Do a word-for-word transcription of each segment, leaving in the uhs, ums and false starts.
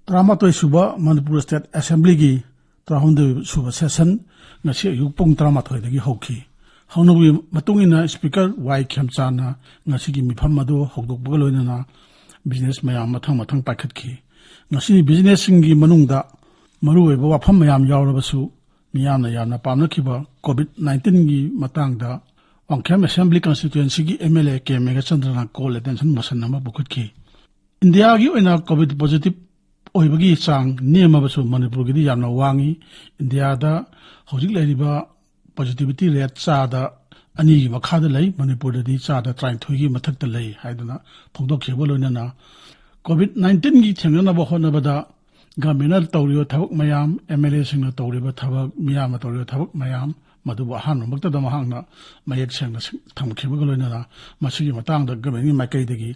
ꯇꯔꯥꯃꯥꯊꯣꯏ ꯁꯨꯕ ꯃꯅꯤꯄꯨꯔ ꯁ꯭ꯇꯦꯠ ꯑꯦꯁꯦꯝꯕ꯭ꯂꯤꯒꯤ ꯇꯔꯥꯍꯨꯝꯗꯣꯏ ꯁꯨꯕ ꯁꯦꯁꯟ ꯉꯁꯤ ꯑꯌꯨꯛ ꯄꯨꯡ ꯇꯔꯥꯃꯥꯊꯣꯏꯗꯒꯤ ꯍꯧꯈꯤ꯫ ꯍꯧꯅꯕꯒꯤ ꯃꯇꯨꯡ ꯏꯟꯅ ꯁ꯭ꯄꯤꯀꯔ ꯋꯥꯏ ꯈꯦꯝꯆꯥꯟꯅ ꯉꯁꯤꯒꯤ ꯃꯤꯐꯝ ꯑꯗꯨ ꯍꯧꯗꯣꯛꯄꯒ ꯂꯣꯏꯅꯅ ꯕꯤꯖꯤꯅꯦꯁ ꯃꯌꯥꯝ ꯃꯊꯪ ꯃꯊꯪ ꯄꯥꯏꯈꯠꯈꯤ꯫ ꯉꯁꯤ ꯕꯤꯖꯤꯅꯦꯁꯁꯤꯡꯒꯤ ꯃꯅꯨꯡꯗ ꯃꯔꯨꯑꯣꯏꯕ ꯋꯥꯐꯝ ꯃꯌꯥꯝ ꯌꯥꯎꯔꯕꯁꯨ, ꯃꯤꯌꯥꯝꯅ ꯌꯥꯝꯅ ꯄꯥꯝꯅꯈꯤꯕ ꯀꯣꯚꯤꯗ ꯅꯥꯏꯟꯇꯤꯟꯒꯤ ꯃꯇꯥꯡꯗ ꯋꯥꯡꯈꯦꯝ ꯑꯦꯁꯦꯝꯕ꯭ꯂꯤ ꯀꯟꯁꯇꯤꯇ꯭ꯋꯦꯟꯁꯤꯒꯤ ꯑꯦꯝ ꯑꯦꯜ ꯑꯦ ꯀꯦ ꯃꯦꯘꯆꯟꯗ꯭ꯔꯅ ꯀꯣꯜ ꯑꯦꯇꯦꯟꯁꯟ ꯃꯣꯁꯟ ꯑꯃ ꯄꯨꯈꯠꯈꯤ꯫ ꯏꯟꯗꯤꯌꯥꯒꯤ ꯑꯣꯏꯅ ꯀꯣꯚꯤꯗ ꯄꯣꯖꯤꯇꯤꯚ ꯑꯣꯏꯕꯒꯤ ꯆꯥꯡ ꯅꯦꯝꯃꯕꯁꯨ ꯃꯅꯤꯄꯨꯔꯒꯤꯗꯤ ꯌꯥꯝꯅ ꯋꯥꯡꯉꯤ꯫ ꯏꯟꯗꯤꯌꯥꯗ ꯍꯧꯖꯤꯛ ꯂꯩꯔꯤꯕ ꯄꯣꯖꯤꯇꯤꯚꯤꯇꯤ ꯔꯦꯠ ꯆꯥꯗ ꯑꯅꯤꯒꯤ ꯃꯈꯥꯗ ꯂꯩ, ꯃꯅꯤꯄꯨꯔꯗꯗꯤ ꯆꯥꯗ ꯇꯔꯥꯅꯤꯊꯣꯏꯒꯤ ꯃꯊꯛꯇ ꯂꯩ ꯍꯥꯏꯗꯨꯅ ꯐꯣꯡꯗꯣꯛꯈꯤꯕ ꯂꯣꯏꯅꯅ ꯀꯣꯚꯤꯗ ꯅꯥꯏꯟꯇꯤꯟꯒꯤ ꯊꯦꯡꯅꯅꯕ ꯍꯣꯠꯅꯕꯗ ꯒꯚꯔꯟꯃꯦꯟꯠꯅ ꯇꯧꯔꯤꯕ ꯊꯕꯛ ꯃꯌꯥꯝ, ꯑꯦꯝ ꯑꯦꯜ ꯑꯦꯁꯤꯡꯅ ꯇꯧꯔꯤꯕ ꯊꯕꯛ, ꯃꯤꯌꯥꯝꯅ ꯇꯧꯔꯤꯕ ꯊꯕꯛ ꯃꯌꯥꯝ, ꯃꯗꯨꯕꯨ ꯑꯍꯥꯟꯕꯃꯛꯇꯗ ꯃꯍꯥꯛꯅ ꯃꯌꯦꯛ ꯁꯦꯡꯅ ꯁꯤ-, ꯊꯝꯈꯤꯕꯒ ꯂꯣꯏꯅꯅ ꯃꯁꯤꯒꯤ ꯃꯇꯥꯡꯗ ꯒꯚꯔꯟꯃꯦꯟꯠꯀꯤ ꯃꯥꯏꯀꯩꯗꯒꯤ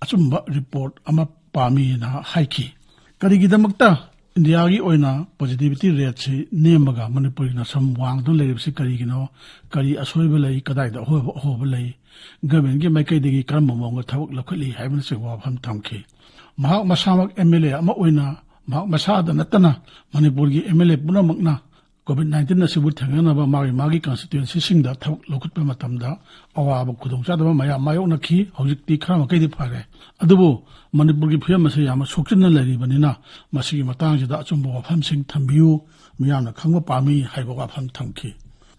ꯑꯆꯨꯝꯕ ꯔꯤꯄꯣꯔꯠ ꯑꯃ ꯄꯥꯝꯃꯤꯅ ꯍꯥꯏꯈꯤ꯫ ꯀꯔꯤꯒꯤꯗꯃꯛꯇ ꯏꯟꯗꯤꯌꯥꯒꯤ ꯑꯣꯏꯅ ꯄꯣꯖꯤꯇꯤꯚꯤꯇꯤ ꯔꯦꯠꯁꯤ ꯅꯦꯝꯃꯒ ꯃꯅꯤꯄꯨꯔꯒꯤꯅ ꯁꯨꯝ ꯋꯥꯡꯗꯨꯅ ꯂꯩꯔꯤꯕꯁꯤ ꯀꯔꯤꯒꯤꯅꯣ? ꯀꯔꯤ ꯑꯁꯣꯏꯕ ꯂꯩ? ꯀꯗꯥꯏꯗ ꯑꯍꯣꯕ, ꯑꯍꯣꯕ ꯂꯩ? ꯒꯚꯔꯟꯃꯦꯟꯠꯀꯤ ꯃꯥꯏꯀꯩꯗꯒꯤ ꯀꯔꯝꯕ ꯃꯑꯣꯡꯗ ꯊꯕꯛ ꯂꯧꯈꯠꯂꯤ ꯍꯥꯏꯕꯅꯆꯤꯡꯕ ꯋꯥꯐꯝ ꯊꯝꯈꯤ꯫ ꯃꯍꯥꯛ ꯃꯁꯥꯃꯛ ꯑꯦꯝ ꯑꯦꯜ ꯑꯦ ꯑꯃ ꯑꯣꯏꯅ ꯃꯍꯥꯛ ꯃꯁꯥꯗ ꯅꯠꯇꯅ ꯃꯅꯤꯄꯨꯔꯒꯤ ꯑꯦꯝ ꯑꯦꯜ ꯑꯦ ꯄꯨꯝꯅꯃꯛꯅ ꯀꯣꯚꯤꯗ ꯅꯥꯏꯟꯇꯤꯟ ꯑꯁꯤꯕꯨ ꯊꯦꯡꯅꯅꯕ ꯃꯥꯒꯤ ꯃꯥꯒꯤ ꯀꯟꯁꯇꯤꯇ꯭ꯋꯦꯟꯁꯤꯁꯤꯡꯗ ꯊꯕꯛ ꯂꯧꯈꯠꯄ ꯃꯇꯝꯗ ꯑꯋꯥꯕ ꯈꯨꯗꯣꯡꯆꯥꯗꯕ ꯃꯌꯥꯝ ꯃꯥꯌꯣꯛꯅꯈꯤ꯫ ꯍꯧꯖꯤꯛꯇꯤ ꯈꯔ ꯃꯈꯩꯗꯤ ꯐꯔꯦ, ꯑꯗꯨꯕꯨ ꯃꯅꯤꯄꯨꯔꯒꯤ ꯐꯤꯕꯝ ꯑꯁꯤ ꯌꯥꯝꯅ ꯁꯣꯛꯆꯤꯟꯅ ꯂꯩꯔꯤꯕꯅꯤꯅ ꯃꯁꯤꯒꯤ ꯃꯇꯥꯡꯁꯤꯗ ꯑꯆꯨꯝꯕ ꯋꯥꯐꯝꯁꯤꯡ ꯊꯝꯕꯤꯌꯨ, ꯃꯤꯌꯥꯝꯅ ꯈꯪꯕ ꯄꯥꯝꯃꯤ ꯍꯥꯏꯕ ꯋꯥꯐꯝ ꯊꯝꯈꯤ꯫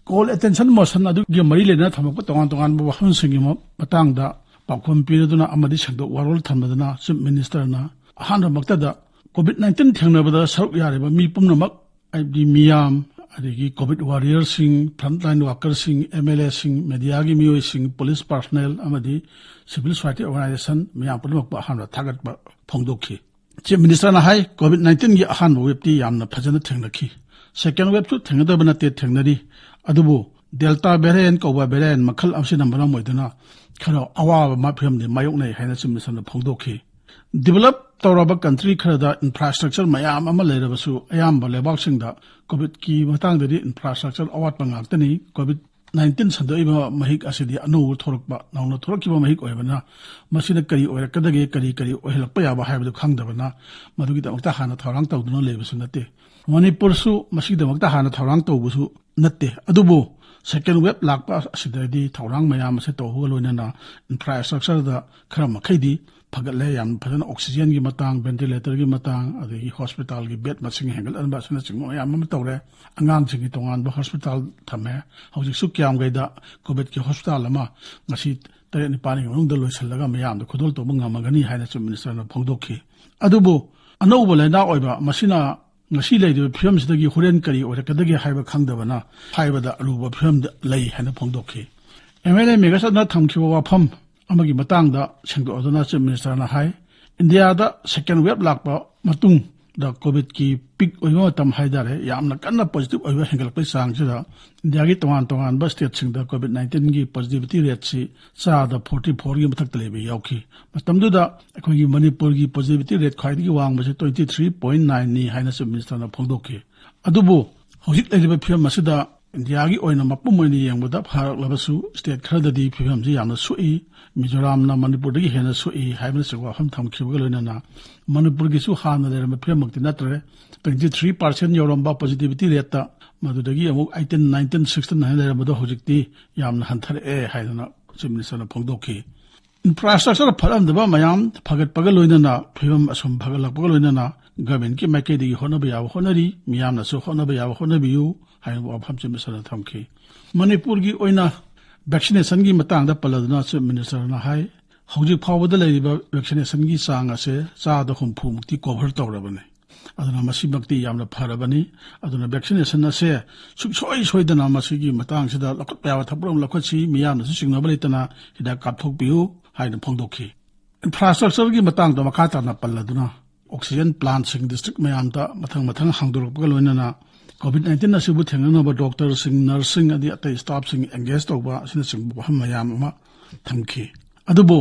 ꯀꯣꯜ ꯑꯦꯇꯦꯟꯁꯟ ꯃꯣꯁꯟ ꯑꯗꯨꯒꯤ ꯃꯔꯤ ꯂꯩꯅꯅ ꯊꯝꯃꯛꯄ ꯇꯣꯉꯥꯟ ꯇꯣꯉꯥꯟꯕ ꯋꯥꯐꯝꯁꯤꯡꯒꯤ ꯃ-, ꯃꯇꯥꯡꯗ ꯄꯥꯎꯈꯨꯝ ꯄꯤꯔꯗꯨꯅ ꯑꯃꯗꯤ ꯁꯦꯡꯗꯣꯛ ꯋꯥꯔꯣꯜ ꯊꯝꯂꯗꯨꯅ ꯆꯤꯐ ꯃꯤꯅꯤꯁꯇꯔꯅ ꯑꯍꯥꯟꯕꯃꯛꯇꯗ ꯀꯣꯚꯤꯗ ꯅꯥꯏꯟꯇꯤꯟ ꯊꯦꯡꯅꯕꯗ ꯁꯔꯨꯛ ꯌꯥꯔꯤꯕ ꯃꯤ ꯄꯨꯝꯅꯃꯛ, ꯍꯥꯏꯕꯗꯤ ꯃꯤꯌꯥꯝ, ꯑꯗꯒꯤ ꯀꯣꯚꯤꯗ ꯋꯥꯔꯤꯌꯔꯁꯤꯡ, ꯐ꯭ꯔꯟꯠꯂꯥꯏꯟ ꯋꯥꯔꯀꯔꯁꯤꯡ, ꯑꯦꯝ ꯑꯦꯜ ꯑꯦꯁꯤꯡ, ꯃꯦꯗꯤꯌꯥꯒꯤ ꯃꯤꯑꯣꯏꯁꯤꯡ, ꯄꯨꯂꯤꯁ ꯄꯥꯔꯁꯣꯅꯦꯜ ꯑꯃꯗꯤ ꯁꯤꯚꯤꯜ ꯁꯣꯁꯥꯏꯇꯤ ꯑꯣꯔꯒꯅꯥꯏꯖꯦꯁꯟ ꯃꯤꯌꯥꯝ ꯄꯨꯝꯅꯃꯛꯄꯨ ꯑꯍꯥꯟꯕ ꯊꯥꯒꯠꯄ ꯐꯣꯡꯗꯣꯛꯈꯤ꯫ ꯆꯤꯐ ꯃꯤꯅꯤꯁꯇꯔꯅ ꯍꯥꯏ, ꯀꯣꯚꯤꯗ ꯅꯥꯏꯟꯇꯤꯟꯒꯤ ꯑꯍꯥꯟꯕ ꯋꯦꯕꯇꯤ ꯌꯥꯝꯅ ꯐꯖꯅ ꯊꯦꯡꯅꯈꯤ꯫ ꯁꯦꯀꯦꯟ ꯋꯦꯕꯁꯨ ꯊꯦꯡꯅꯗꯕ ꯅꯠꯇꯦ, ꯊꯦꯡꯅꯔꯤ꯫ ꯑꯗꯨꯕꯨ ꯗꯦꯜꯇꯥ ꯚꯦꯔꯤꯌꯦꯟꯠ ꯀꯧꯕ ꯚꯦꯔꯤꯌꯦꯟꯠ ꯃꯈꯜ ꯑꯁꯤꯅ ꯃꯔꯝ ꯑꯣꯏꯗꯨꯅ ꯈꯔ ꯑꯋꯥꯕ ꯃꯥ-, ꯐꯤꯕꯝꯗꯤ ꯃꯥꯌꯣꯛꯅꯩ ꯍꯥꯏꯅ ꯆꯤꯐ ꯃꯤꯅꯤꯁꯇꯔꯅ ꯐꯣꯡꯗꯣꯛꯈꯤ꯫ ꯗꯤꯚꯦꯂꯞ ꯇꯧꯔꯕ ꯀꯟꯇ꯭ꯔꯤ ꯈꯔꯗ ꯏꯟꯐ꯭ꯔꯥꯁ꯭ꯇ꯭ꯔꯛꯆꯔ ꯃꯌꯥꯝ ꯑꯃ ꯂꯩꯔꯕꯁꯨ ꯑꯌꯥꯝꯕ ꯂꯩꯕꯥꯛꯁꯤꯡꯗ ꯀꯣꯚꯤꯗꯀꯤ ꯃꯇꯥꯡꯗꯗꯤ ꯏꯟꯐ꯭ꯔꯥꯁ꯭ꯇ꯭ꯔꯛꯆꯔ ꯑꯋꯥꯠꯄ ꯉꯥꯛꯇꯅꯤ꯫ ꯀꯣꯚꯤꯗ ꯅꯥꯏꯟꯇꯤꯟ ꯁꯟꯗꯣꯛꯏꯕ ꯃꯍꯤꯛ ꯑꯁꯤꯗꯤ ꯑꯅꯧꯕ ꯊꯣꯔꯛꯄ, ꯅꯧꯅ ꯊꯣꯔꯛꯈꯤꯕ ꯃꯍꯤꯛ ꯑꯣꯏꯕꯅ, ꯃꯁꯤꯅ ꯀꯔꯤ ꯑꯣꯏꯔꯛꯀꯗꯒꯦ, ꯀꯔꯤ ꯀꯔꯤ ꯑꯣꯏꯍꯜꯂꯛꯄ ꯌꯥꯕ ꯍꯥꯏꯕꯗꯨ ꯈꯪꯗꯕꯅ, ꯃꯗꯨꯒꯤꯗꯃꯛꯇ ꯍꯥꯟꯅ ꯊꯧꯔꯥꯡ ꯇꯧꯗꯨꯅ ꯂꯩꯕꯁꯨ ꯅꯠꯇꯦ꯫ ꯃꯅꯤꯄꯨꯔꯁꯨ ꯃꯁꯤꯒꯤꯗꯃꯛꯇ ꯍꯥꯟꯅ ꯊꯧꯔꯥꯡ ꯇꯧꯕꯁꯨ ꯅꯠꯇꯦ꯫ ꯑꯗꯨꯕꯨ second wave ꯂꯥꯛꯄ ꯑꯁꯤꯗꯗꯤ ꯊꯧꯔꯥꯡ ꯃꯌꯥꯝ ꯑꯁꯤ ꯇꯧꯕꯒ ꯂꯣꯏꯅꯅ infrastructureꯗ ꯈꯔ ꯃꯈꯩꯗꯤ ꯐꯒꯠꯂꯦ꯫ ꯌꯥꯝ ꯐꯖꯅ oxygenꯒꯤ ꯃꯇꯥꯡ, ventilatorꯒꯤ ꯃꯇꯥꯡ, ꯑꯗꯒꯤ hospitalꯒꯤ bed ꯃꯁꯤꯡ ꯍꯦꯟꯒꯠꯍꯟꯕ ꯑꯁꯤꯅꯆꯤꯡꯕ ꯃꯌꯥꯝ ꯑꯃ ꯇꯧꯔꯦ꯫ ꯑꯉꯥꯡꯁꯤꯡꯒꯤ ꯇꯣꯉꯥꯟꯕ hospital ꯊꯝꯃꯦ꯫ ꯍꯧꯖꯤꯛꯁꯨ ꯀꯤꯌꯥꯝꯒꯩꯗ COVIDꯀꯤ hospital ꯑꯃ ꯉꯁꯤ ꯇꯔꯦꯠ ꯅꯤꯄꯥꯜꯒꯤ ꯃꯅꯨꯡꯗ ꯂꯣꯏꯁꯤꯜꯂꯒ ꯃꯤꯌꯥꯝꯗ ꯈꯨꯗꯣꯜ ꯇꯧꯕ ꯉꯝꯃꯒꯅꯤ ꯍꯥꯏꯅ Chief Ministerꯅ ꯐꯣꯡꯗꯣꯛꯈꯤ꯫ ꯑꯗꯨꯕꯨ ꯑꯅꯧꯕ ꯂꯩꯅꯥ ꯑꯣꯏꯕ ꯃꯁꯤꯅ ꯉꯁꯤ ꯂꯩꯔꯤꯕ ꯐꯤꯕꯝꯁꯤꯗꯒꯤ ꯍꯣꯔꯦꯟ ꯀꯔꯤ ꯑꯣꯏꯔꯛꯀꯗꯒꯦ ꯍꯥꯏꯕ ꯈꯪꯗꯕꯅ ꯍꯥꯏꯕꯗ ꯑꯔꯨꯕ ꯐꯤꯕꯝꯗ ꯂꯩ ꯍꯥꯏꯅ ꯐꯣꯡꯗꯣꯛꯈꯤ꯫ MLA ꯃꯦꯒꯁꯟꯅ ꯊꯝꯈꯤꯕ ꯋꯥꯐꯝ ꯑꯃꯒꯤ ꯃꯇꯥꯡꯗ ꯁꯦꯡꯗꯣꯛꯂꯗꯨꯅ Chief Ministerꯅ ꯍꯥꯏ, ꯏꯟꯗꯤꯌꯥꯗ second wave ꯂꯥꯛꯄ ꯃꯇꯨꯡꯗ COVIDꯀꯤ peak ꯑꯣꯏꯕ ꯃꯇꯝ ꯍꯥꯏꯇꯥꯔꯦ, ꯌꯥꯝꯅ ꯀꯟꯅ positive ꯑꯣꯏꯕ ꯍꯦꯟꯒꯠꯂꯛꯄꯒꯤ ꯆꯥꯡꯁꯤꯗ ꯏꯟꯗꯤꯌꯥꯒꯤ ꯇꯣꯉꯥꯟ ꯇꯣꯉꯥꯟꯕ stateꯁꯤꯡꯗ COVID nineteenꯒꯤ positivity rateꯁꯤ ꯆꯥꯗ forty fourꯒꯤ ꯃꯊꯛꯇ ꯂꯩꯕ ꯌꯥꯎꯈꯤ꯫ ꯃꯇꯝꯗꯨꯗ ꯑꯩꯈꯣꯏꯒꯤ ꯃꯅꯤꯄꯨꯔꯒꯤ positivity rate ꯈ꯭ꯋꯥꯏꯗꯒꯤ ꯋꯥꯡꯕꯁꯤ twenty three point nineꯅꯤ ꯍꯥꯏꯅ Chief Ministerꯅ ꯐꯣꯡꯗꯣꯛꯈꯤ꯫ ꯑꯗꯨꯕꯨ ꯍꯧꯖꯤꯛ ꯂꯩꯔꯤꯕ ꯐꯤꯕꯝ ꯑꯁꯤꯗ ꯏꯟꯗꯤꯌꯥꯒꯤ ꯑꯣꯏꯅ ꯃꯄꯨꯝ ꯑꯣꯏꯅ ꯌꯦꯡꯕꯗ ꯐꯔꯛꯂꯕꯁꯨ state ꯈꯔꯗꯗꯤ ꯐꯤꯕꯝꯁꯤ ꯌꯥꯝꯅ ꯁꯣꯛꯏ꯫ ꯃꯤꯖꯣꯔꯥꯝꯅ ꯃꯅꯤꯄꯨꯔꯗꯒꯤ ꯍꯦꯟꯅ ꯁꯣꯛꯏ ꯍꯥꯏꯕꯅꯆꯤꯡꯕ ꯋꯥꯐꯝ ꯊꯝꯈꯤꯕꯒ ꯂꯣꯏꯅꯅ ꯃꯅꯤꯄꯨꯔꯒꯤꯁꯨ ꯍꯥꯟꯅ ꯂꯩꯔꯝꯕ ꯐꯤꯕꯝꯃꯛꯇꯤ ꯅꯠꯇ꯭ꯔꯦ꯫ Twenty three percent ꯌꯧꯔꯝꯕ positivity rateꯇ ꯃꯗꯨꯗꯒꯤ ꯑꯃꯨꯛ eighteen, nineteen, sixteen ꯍꯥꯏꯅ ꯂꯩꯔꯝꯕꯗꯣ ꯍꯧꯖꯤꯛꯇꯤ ꯌꯥꯝꯅ ꯍꯟꯊꯔꯛꯑꯦ ꯍꯥꯏꯗꯅ Chief Ministerꯅ ꯐꯣꯡꯗꯣꯛꯈꯤ꯫ Infrastructure ꯐꯠꯂꯝꯗꯕ ꯃꯌꯥꯝ ꯐꯒꯠꯄꯒ ꯂꯣꯏꯅꯅ, ꯐꯤꯕꯝ ꯑꯁꯨꯝ ꯐꯒꯠꯂꯛꯄꯒ ꯂꯣꯏꯅꯅ governmentꯀꯤ ꯃꯥꯏꯀꯩꯗꯒꯤ ꯍꯣꯠꯅꯕ ꯌꯥꯕ ꯍꯣꯠꯅꯔꯤ, ꯃꯤꯌꯥꯝꯅꯁꯨ ꯍꯣꯠꯅꯕ ꯌꯥꯕ ꯍꯣꯠꯅꯕꯤꯌꯨ ꯍꯥꯏꯅ ꯋꯥꯐꯝ Chief Ministerꯅ ꯊꯝꯈꯤ꯫ ꯃꯅꯤꯄꯨꯔꯒꯤ ꯑꯣꯏꯅ vaccinationꯒꯤ ꯃꯇꯥꯡꯗ ꯄꯜꯂꯗꯨꯅ Chief Ministerꯅ ꯍꯥꯏ, ꯍꯧꯖꯤꯛ ꯐꯥꯎꯕꯗ ꯂꯩꯔꯤꯕ vaccinationꯒꯤ ꯆꯥꯡ ꯑꯁꯦ ꯆꯥꯗ ꯍꯨꯝꯐꯨ ꯃꯨꯛꯇꯤ cover ꯇꯧꯔꯕꯅꯤ꯫ ꯑꯗꯨꯅ ꯃꯁꯤꯃꯛꯇꯤ ꯌꯥꯝꯅ ꯐꯔꯕꯅꯤ꯫ ꯑꯗꯨꯅ vaccination ꯑꯁꯦ ꯁꯨꯡꯁꯣꯏ ꯁꯣꯏꯗꯅ ꯃꯁꯤꯒꯤ ꯃꯇꯥꯡꯁꯤꯗ ꯂꯧꯈꯠꯄ ꯌꯥꯕ ꯊꯕꯛ ꯑꯃ ꯂꯧꯈꯠꯁꯤ, ꯃꯤꯌꯥꯝꯅꯁꯨ ꯆꯤꯡꯅꯕ ꯂꯩꯇꯅ ꯍꯤꯗꯥꯛ ꯀꯥꯞꯊꯣꯛꯄꯤꯌꯨ ꯍꯥꯏꯅ ꯐꯣꯡꯗꯣꯛꯈꯤ꯫ Infrastructureꯒꯤ ꯃꯇꯥꯡꯗ ꯃꯈꯥ ꯇꯥꯅ ꯄꯜꯂꯗꯨꯅ oxygen plantꯁꯤꯡ district ꯃꯌꯥꯝꯗ ꯃꯊꯪ ꯃꯊꯪ ꯍꯥꯡꯗꯣꯔꯛꯄꯒ ꯂꯣꯏꯅꯅ COVID nineteen ꯑꯁꯤꯕꯨ ꯊꯦꯡꯅꯅꯕ doctorꯁꯤꯡ, nurseꯁꯤꯡ ꯑꯃꯗꯤ ꯑꯇꯩ staffꯁꯤꯡ engage ꯇꯧꯕ ꯑꯁꯤꯅꯆꯤꯡꯕ ꯋꯥꯐꯝ ꯃꯌꯥꯝ ꯑꯃ ꯊꯝꯈꯤ꯫ ꯑꯗꯨꯕꯨ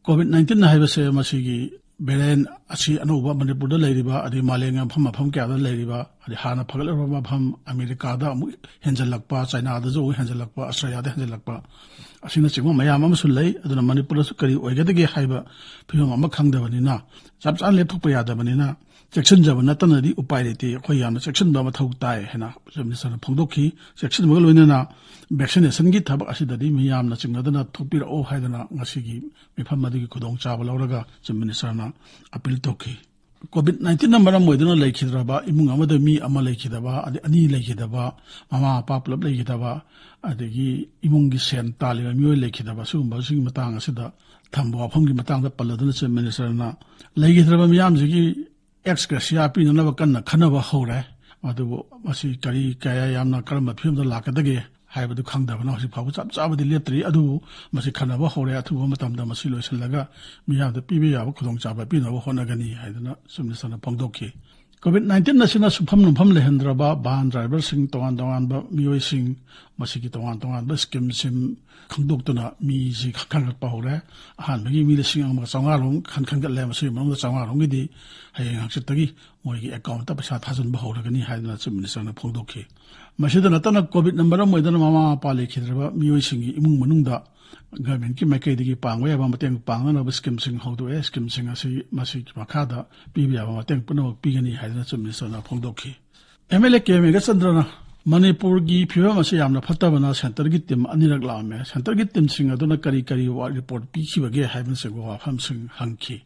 COVID nineteen ꯍꯥꯏꯕꯁꯦ ꯃꯁꯤꯒꯤ variant ꯑꯁꯤ ꯑꯅꯧꯕ ꯃꯅꯤꯄꯨꯔꯗ ꯂꯩꯔꯤꯕ ꯑꯗꯩ ꯃꯥꯂꯦꯝꯒꯤ ꯃꯐꯝ ꯃꯐꯝ ꯀꯌꯥꯗ ꯂꯩꯔꯤꯕ ꯑꯗꯩ ꯍꯥꯟꯅ ꯐꯒꯠꯂꯛꯂꯕ ꯃꯐꯝ ꯑꯃꯦꯔꯤꯀꯥꯗ ꯑꯃꯨꯛ ꯍꯦꯟꯖꯜꯂꯛꯄ, ꯆꯥꯏꯅꯥꯗꯁꯨ ꯑꯃꯨꯛ ꯍꯦꯟꯖꯜꯂꯛꯄ, ꯑꯁꯇ꯭ꯔꯦꯂꯤꯌꯥꯗ ꯍꯦꯟꯖꯜꯂꯛꯄ, ꯑꯁꯤꯅꯆꯤꯡꯕ ꯃꯌꯥꯝ ꯑꯃꯁꯨ ꯂꯩ꯫ ꯑꯗꯨꯅ ꯃꯅꯤꯄꯨꯔꯗꯁꯨ ꯀꯔꯤ ꯑꯣꯏꯒꯗꯒꯦ ꯍꯥꯏꯕ ꯐꯤꯕꯝ ꯑꯃ ꯈꯪꯗꯕꯅꯤꯅ, ꯆꯞ ꯆꯥꯅ ꯂꯦꯞꯊꯣꯛꯄ ꯌꯥꯗꯕꯅꯤꯅ, ꯆꯦꯛꯁꯤꯟꯖꯕ ꯅꯠꯇꯅꯗꯤ ꯎꯄꯥꯏ ꯂꯩꯇꯦ꯫ ꯑꯩꯈꯣꯏ ꯌꯥꯝꯅ ꯆꯦꯛꯁꯤꯟꯕ ꯃꯊꯧ ꯇꯥꯏ ꯍꯥꯏꯅ ꯆꯤꯐ ꯃꯤꯅꯤꯁꯇꯔꯅ ꯐꯣꯡꯗꯣꯛꯈꯤ꯫ ꯆꯦꯛꯁꯤꯟꯕꯒ ꯂꯣꯏꯅꯅ ꯚꯦꯛꯁꯤꯅꯦꯁꯟꯒꯤ ꯊꯕꯛ ꯑꯁꯤꯗꯗꯤ ꯃꯤꯌꯥꯝꯅ ꯆꯤꯡꯅꯗꯅ ꯊꯣꯛꯄꯤꯔꯛꯑꯣ ꯍꯥꯏꯗꯅ ꯉꯁꯤꯒꯤ ꯃꯤꯐꯝ ꯑꯗꯨꯒꯤ ꯈꯨꯗꯣꯡꯆꯥꯕ ꯂꯧꯔꯒ ꯆꯤꯐ ꯃꯤꯅꯤꯁꯇꯔꯅ ꯑꯄꯤꯜ ꯇꯧꯈꯤ꯫ ꯀꯣꯚꯤꯗ ꯅꯥꯏꯟꯇꯤꯟꯅ ꯃꯔꯝ ꯑꯣꯏꯗꯨꯅ ꯂꯩꯈꯤꯗ꯭ꯔꯕ ꯏꯃꯨꯡ ꯑꯃꯗ ꯃꯤ ꯑꯃ ꯂꯩꯈꯤꯗꯕ, ꯑꯗꯩ ꯑꯅꯤ ꯂꯩꯈꯤꯗꯕ, ꯃꯃꯥ ꯃꯄꯥ ꯄꯨꯂꯞ ꯂꯩꯈꯤꯗꯕ, ꯑꯗꯒꯤ ꯏꯃꯨꯡꯒꯤ ꯁꯦꯟ ꯇꯥꯜꯂꯤꯕ ꯃꯤꯑꯣꯏ ꯂꯩꯈꯤꯗꯕ, ꯁꯤꯒꯨꯝꯕꯁꯤꯒꯤ ꯃꯇꯥꯡ ꯑꯁꯤꯗ ꯊꯝꯕ ꯋꯥꯐꯝꯒꯤ ꯃꯇꯥꯡꯗ ꯄꯜꯂꯗꯨꯅ ꯆꯤꯐ ꯃꯤꯅꯤꯁꯇꯔꯅ ꯂꯩꯈꯤꯗ꯭ꯔꯕ ꯃꯤꯌꯥꯝꯁꯤꯒꯤ ꯑꯦꯛꯁ ꯒ꯭ꯔꯦꯁꯤꯌꯥ ꯄꯤꯅꯅꯕ ꯀꯟꯅ ꯈꯟꯅꯕ ꯍꯧꯔꯦ꯫ ꯑꯗꯨꯕꯨ ꯃꯁꯤ ꯀꯔꯤ, ꯀꯌꯥ ꯌꯥꯝꯅ ꯀꯔꯝꯕ ꯐꯤꯕꯝꯗ ꯂꯥꯛꯀꯗꯒꯦ ꯍꯥꯏꯕꯗꯨ ꯈꯪꯗꯕꯅ ꯍꯧꯖꯤꯛ ꯐꯥꯎꯕ ꯆꯞ ꯆꯥꯕꯗꯤ ꯂꯦꯞꯇ꯭ꯔꯤ꯫ ꯑꯗꯨꯕꯨ ꯃꯁꯤ ꯈꯟꯅꯕ ꯍꯧꯔꯦ꯫ ꯑꯊꯨꯕ ꯃꯇꯝꯗ ꯃꯁꯤ ꯂꯣꯏꯁꯤꯜꯂꯒ ꯃꯤꯌꯥꯝꯗ ꯄꯤꯕ ꯌꯥꯕ ꯈꯨꯗꯣꯡꯆꯥꯕ ꯄꯤꯅꯕ ꯍꯣꯠꯅꯒꯅꯤ ꯍꯥꯏꯗꯨꯅ ꯆꯤꯐ ꯃꯤꯅꯤꯁꯇꯔꯅ ꯐꯣꯡꯗꯣꯛꯈꯤ꯫ ꯀꯣꯚꯤꯗ ꯅꯥꯏꯟꯇꯤꯟ ꯑꯁꯤꯅ ꯁꯨꯐꯝ ꯅꯣꯝꯐꯝ ꯂꯩꯍꯟꯗ꯭ꯔꯕ ꯚꯥꯟ ꯗ꯭ꯔꯥꯏꯚꯔꯁꯤꯡ, ꯇꯣꯉꯥꯟ ꯇꯣꯉꯥꯟꯕ ꯃꯤꯑꯣꯏꯁꯤꯡ, ꯃꯁꯤꯒꯤ ꯇꯣꯉꯥꯟ ꯇꯣꯉꯥꯟꯕ ꯁ꯭ꯀꯤꯝꯁꯤꯡ ꯈꯪꯗꯣꯛꯇꯨꯅ ꯃꯤꯁꯤ ꯈꯟꯒꯠꯄ ꯍꯧꯔꯦ꯫ ꯑꯍꯥꯟꯕꯒꯤ ꯃꯤ ꯂꯤꯁꯤꯡ ꯑꯃꯒ ꯆꯥꯝꯃꯉꯥ ꯔꯣꯝ ꯈꯟ-, ꯈꯟꯒꯠꯂꯦ꯫ ꯃꯁꯤꯒꯤ ꯃꯅꯨꯡꯗ ꯆꯥꯝꯃꯉꯥ ꯔꯣꯝꯒꯤꯗꯤ ꯍꯌꯦꯡ ꯍꯪꯆꯤꯠꯇꯒꯤ ꯃꯣꯏꯒꯤ ꯑꯦꯀꯥꯎꯟꯇ ꯄꯩꯁꯥ ꯊꯥꯖꯤꯟꯕ ꯍꯧꯔꯒꯅꯤ ꯍꯥꯏꯗꯅ ꯆꯤꯐ ꯃꯤꯅꯤꯁꯇꯔꯅ ꯐꯣꯡꯗꯣꯛꯈꯤ꯫ ꯃꯁꯤꯗ ꯅꯠꯇꯅ ꯀꯣꯚꯤꯗꯅ ꯃꯔꯝ ꯑꯣꯏꯗꯨꯅ ꯃꯃꯥ ꯃꯄꯥ ꯂꯩꯈꯤꯗ꯭ꯔꯕ ꯃꯤꯑꯣꯏꯁꯤꯡꯒꯤ ꯏꯃꯨꯡ ꯃꯅꯨꯡꯗ ꯒꯚꯔꯟꯃꯦꯟꯠꯀꯤ ꯃꯥꯏꯀꯩꯗꯒꯤ ꯄꯥꯡꯕ ꯌꯥꯕ ꯃꯇꯦꯡ ꯄꯥꯡꯅꯅꯕ ꯁ꯭ꯀꯤꯝꯁꯤꯡ ꯍꯧꯗꯣꯛꯑꯦ꯫ ꯁ꯭ꯀꯤꯝꯁꯤꯡ ꯑꯁꯤ ꯃꯁꯤꯒꯤ ꯃꯈꯥꯗ ꯄꯤꯕ ꯌꯥꯕ ꯃꯇꯦꯡ ꯄꯨꯝꯅꯃꯛ ꯄꯤꯒꯅꯤ ꯍꯥꯏꯗꯅ ꯆꯤꯐ ꯃꯤꯅꯤꯁꯇꯔꯅ ꯐꯣꯡꯗꯣꯛꯈꯤ꯫ ꯑꯦꯝ ꯑꯦꯜ ꯑꯦ ꯀꯦ ꯃꯦꯘꯆꯟꯗ꯭ꯔꯅ ꯃꯅꯤꯄꯨꯔꯒꯤ ꯐꯤꯕꯝ ꯑꯁꯤ ꯌꯥꯝꯅ ꯐꯠꯇꯕꯅ ꯁꯦꯟꯇꯔꯒꯤ ꯇꯤꯝ ꯑꯅꯤꯔꯛ ꯂꯥꯛꯑꯝꯃꯦ꯫ ꯁꯦꯟꯇꯔꯒꯤ ꯇꯤꯝꯁꯤꯡ ꯑꯗꯨꯅ ꯀꯔꯤ ꯀꯔꯤ ꯋꯥ-, ꯔꯤꯄꯣꯔꯠ ꯄꯤꯈꯤꯕꯒꯦ ꯍꯥꯏꯕꯅꯆꯤꯡꯕ ꯋꯥꯐꯝꯁꯤꯡ ꯍꯪꯈꯤ꯫